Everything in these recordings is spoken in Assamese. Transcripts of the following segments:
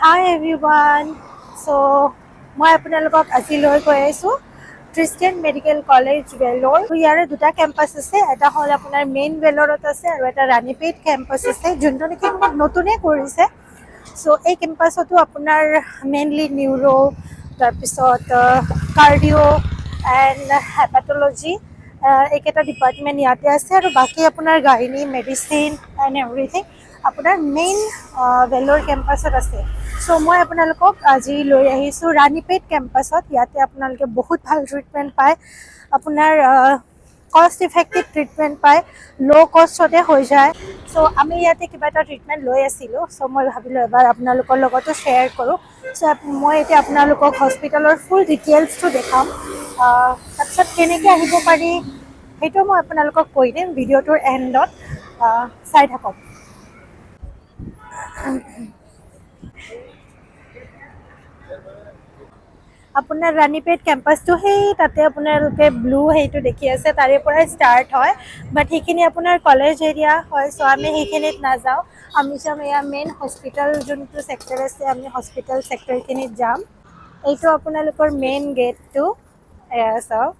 হাই এভৰিৱান। চ' মই আপোনালোকক আজি লৈ গৈ আছোঁ খ্ৰীষ্টিয়ান মেডিকেল কলেজ, ভেলোৰ। ইয়াৰে দুটা কেম্পাছ আছে। এটা হ'ল আপোনাৰ মেইন ভেলোৰত আছে আৰু এটা ৰাণীপেট কেম্পাছ আছে, যোনটো নেকি নতুনে কৰিছে। চ' এই কেম্পাছতো আপোনাৰ মেইনলি নিউৰ', তাৰপিছত কাৰ্ডিঅ' এণ্ড হেপাটলজি, এইকেইটা ডিপাৰ্টমেণ্ট ইয়াতে আছে আৰু বাকী আপোনাৰ গাইনী, মেডিচিন এণ্ড এভৰিথিং আপোনাৰ মেইন ভেলোৰ কেম্পাছত আছে। চ' মই আপোনালোকক আজি লৈ আহিছোঁ ৰাণীপেট কেম্পাছত। ইয়াতে আপোনালোকে বহুত ভাল ট্ৰিটমেণ্ট পায়, আপোনাৰ কষ্ট ইফেক্টিভ ট্ৰিটমেণ্ট পায়, ল' কষ্টতে হৈ যায়। চ' আমি ইয়াতে কিবা এটা ট্ৰিটমেণ্ট লৈ আছিলোঁ। চ' মই ভাবিলোঁ এবাৰ আপোনালোকৰ লগতো শ্বেয়াৰ কৰোঁ। চ' মই এতিয়া আপোনালোকক হস্পিটেলৰ ফুল ডিটেইলছটো দেখাম। তাৰপিছত কেনেকৈ আহিব পাৰি, সেইটো মই আপোনালোকক কৈ দিম ভিডিঅ'টোৰ এণ্ডত। চাই থাকক। আপোনাৰ ৰাণীপেট কেম্পাছটো সেই তাতে আপোনালোকে ব্লু সেইটো দেখি আছে, তাৰে পৰাই ষ্টাৰ্ট হয়। বাট সেইখিনি আপোনাৰ কলেজ এৰিয়া হয়, চ' আমি সেইখিনিত নাযাওঁ। আমি যাম এয়া মেইন হস্পিটেল যোনটো ছেক্টৰ আছে, আমি হস্পিটেল ছেক্টৰখিনিত যাম। এইটো আপোনালোকৰ মেইন গেটটো, এয়া চাওক।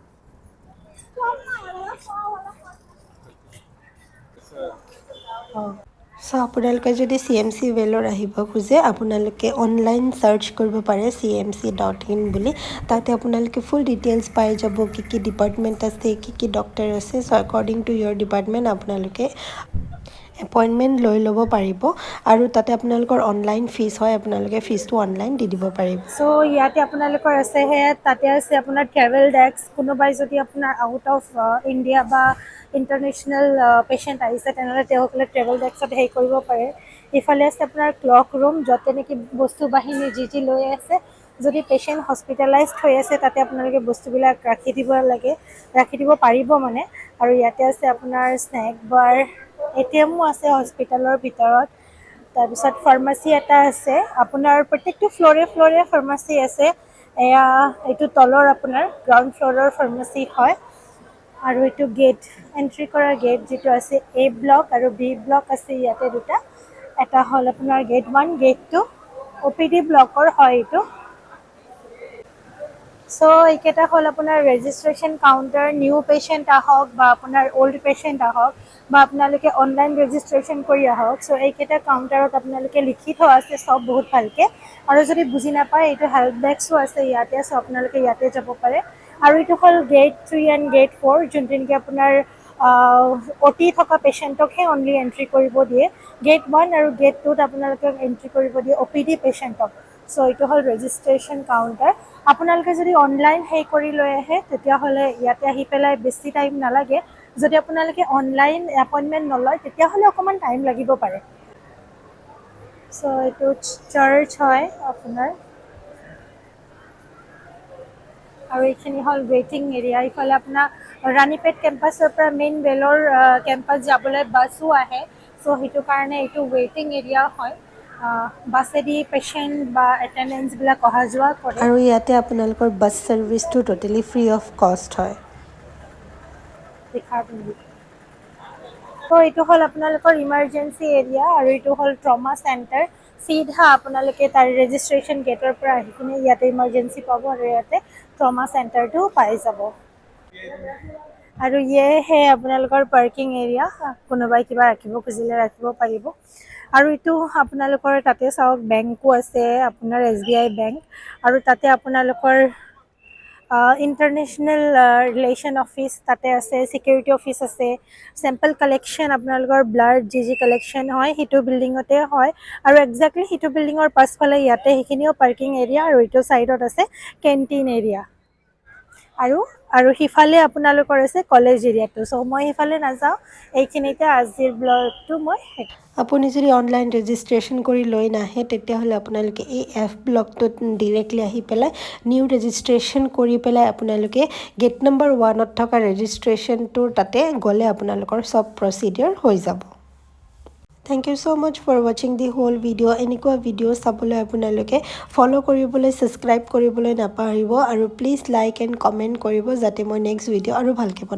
অঁ। চ' আপোনালোকে যদি চিএমচি ভেলোৰ আহিব খোজে, আপোনালোকে অনলাইন চাৰ্চ কৰিব পাৰে cmc.in বুলি। তাতে আপোনালোকে ফুল ডিটেইলছ পাই যাব, কি কি ডিপাৰ্টমেণ্ট আছে, কি কি ডক্টৰ আছে। So according to your department আপোনালোকে এপইণ্টমেণ্ট লৈ ল'ব পাৰিব আৰু তাতে আপোনালোকৰ অনলাইন ফিজ হয়, আপোনালোকে ফিজটো অনলাইন দি দিব পাৰিব। চ' ইয়াতে আপোনালোকৰ আছে, সেয়া তাতে আছে আপোনাৰ ট্ৰেভেল ডেস্ক। কোনোবাই যদি আপোনাৰ আউট অফ ইণ্ডিয়া বা ইণ্টাৰনেশ্যনেল পেচেণ্ট আহিছে, তেনেহ'লে তেওঁসকলে ট্ৰেভেল ডেস্কত হেৰি কৰিব পাৰে। ইফালে আছে আপোনাৰ ক্লক ৰুম, য'তে নেকি বস্তু বাহিনী যি যি লৈ আছে, যদি পেচেণ্ট হস্পিটেলাইজড হৈ আছে, তাতে আপোনালোকে বস্তুবিলাক ৰাখি দিব লাগে, ৰাখি দিব পাৰিব মানে। আৰু ইয়াতে আছে আপোনাৰ স্নেক বাৰ, এটিএমো আছে হস্পিটেলৰ ভিতৰত। তাৰপিছত ফাৰ্মাচী এটা আছে। আপোনাৰ প্ৰত্যেকটো ফ্ল'ৰে ফ্ল'ৰে ফাৰ্মাচী আছে। এয়া এইটো তলৰ আপোনাৰ গ্ৰাউণ্ড ফ্ল'ৰৰ ফাৰ্মাচী হয়। আৰু এইটো গেট, এণ্ট্ৰি কৰা গেট যিটো আছে, এ ব্লক আৰু বি ব্লক আছে ইয়াতে দুটা। এটা হ'ল আপোনাৰ গেট 1, গেট 2, অ'পিডি ব্লকৰ হয় এইটো। চ' এইকেইটা হ'ল আপোনাৰ ৰেজিষ্ট্ৰেশ্যন কাউণ্টাৰ। নিউ পেচেণ্ট আহক বা আপোনাৰ অ'ল্ড পেচেণ্ট আহক বা আপোনালোকে অনলাইন ৰেজিষ্ট্ৰেশ্যন কৰি আহক, চ' এইকেইটা কাউণ্টাৰত আপোনালোকে লিখি থোৱা আছে চব বহুত ভালকৈ। আৰু যদি বুজি নাপায়, এইটো হেল্প ডেস্কো আছে ইয়াতে। চ' আপোনালোকে ইয়াতে যাব পাৰে। আৰু এইটো হ'ল গেট 3 এণ্ড গেট 4, যোনটো নেকি আপোনাৰ অ'টি থকা পেচেণ্টকহে অনলি এণ্ট্ৰি কৰিব দিয়ে। গেট 1 আৰু গেট 2ত আপোনালোকক এণ্ট্ৰি কৰিব দিয়ে অ'পিডি পেচেণ্টক। চ' এইটো হ'ল ৰেজিষ্ট্ৰেশ্যন কাউণ্টাৰ। আপোনালোকে যদি অনলাইন সেই কৰি লৈ আহে, তেতিয়াহ'লে ইয়াতে আহি পেলাই বেছি টাইম নালাগে। যদি আপোনালোকে অনলাইন এপইণ্টমেণ্ট নলয়, তেতিয়াহ'লে অকণমান টাইম লাগিব পাৰে। চ' এইটো চাৰ্চ হয় আপোনাৰ। আৰু এইখিনি হ'ল ৱেইটিং এৰিয়া। ইফালে আপোনাৰ ৰাণীপেট কেম্পাছৰ পৰা মেইন ভেলোৰ কেম্পাছ যাবলৈ বাছো আহে। চ' সেইটো কাৰণে এইটো ৱেইটিং এৰিয়া হয়। বাছেদি পেচেণ্ট বা এটেণ্ডেঞ্চবিলাক অহা যোৱা কৰে। আৰু ইয়াতে আপোনালোকৰ বাছ ছাৰ্ভিচটো ট'টেলি ফ্ৰী অফ কষ্ট হয়। লিখা। ত' এইটো হ'ল আপোনালোকৰ ইমাৰ্জেঞ্চি এৰিয়া আৰু এইটো হ'ল ট্ৰমা চেণ্টাৰ। চিধা আপোনালোকে তাৰ ৰেজিষ্ট্ৰেশ্যন গেটৰ পৰা আহি কিনে ইয়াতে ইমাৰ্জেঞ্চি পাব আৰু ইয়াতে ট্ৰমা চেণ্টাৰটো পাই যাব। আৰু ইয়েহে আপোনালোকৰ পাৰ্কিং এৰিয়া। কোনোবাই কিবা ৰাখিব খুজিলে ৰাখিব পাৰিব। আৰু এইটো আপোনালোকৰ তাতে চাওক, বেংকো আছে আপোনাৰ, এছবিআই বেংক। আৰু তাতে আপোনালোকৰ ইণ্টাৰনেশ্যনেল ৰিলেশ্যন অফিচ তাতে আছে, ছিকিউৰিটি অফিচ আছে। চেম্পল কালেকশ্যন, আপোনালোকৰ ব্লাড যি যি কালেকশ্যন হয়, সেইটো বিল্ডিঙতে হয়। আৰু একজেক্টলি সেইটো বিল্ডিঙৰ পাছফালে ইয়াতে সেইখিনিও পাৰ্কিং এৰিয়া আৰু এইটো ছাইডত আছে কেণ্টিন এৰিয়া আৰু সিফালে আপোনালোকৰ আছে কলেজ এৰিয়াটো। চ' মই সিফালে নাযাওঁ। এইখিনিতে আজিৰ ব্লগটো মই শেষ। আপুনি যদি অনলাইন ৰেজিষ্ট্ৰেশ্যন কৰি লৈ নাহে, তেতিয়াহ'লে আপোনালোকে এই এফ ব্লকটোত ডিৰেক্টলি আহি পেলাই নিউ ৰেজিষ্ট্ৰেশ্যন কৰি পেলাই আপোনালোকে গেট নম্বৰ 1ত থকা ৰেজিষ্ট্ৰেশ্যনটোৰ তাতে গ'লে আপোনালোকৰ চব প্ৰচিডিঅ'ৰ হৈ যাব। Thank you so much for watching the whole video. এনেকুৱা ভিডিঅ' চাবলৈ আপোনালোকে ফ'ল' কৰিবলৈ, ছাবস্ক্ৰাইব কৰিবলৈ নাপাহৰিব আৰু প্লিজ লাইক এণ্ড কমেণ্ট কৰিব, যাতে মই নেক্সট ভিডিঅ' আৰু ভালকৈ বনাম।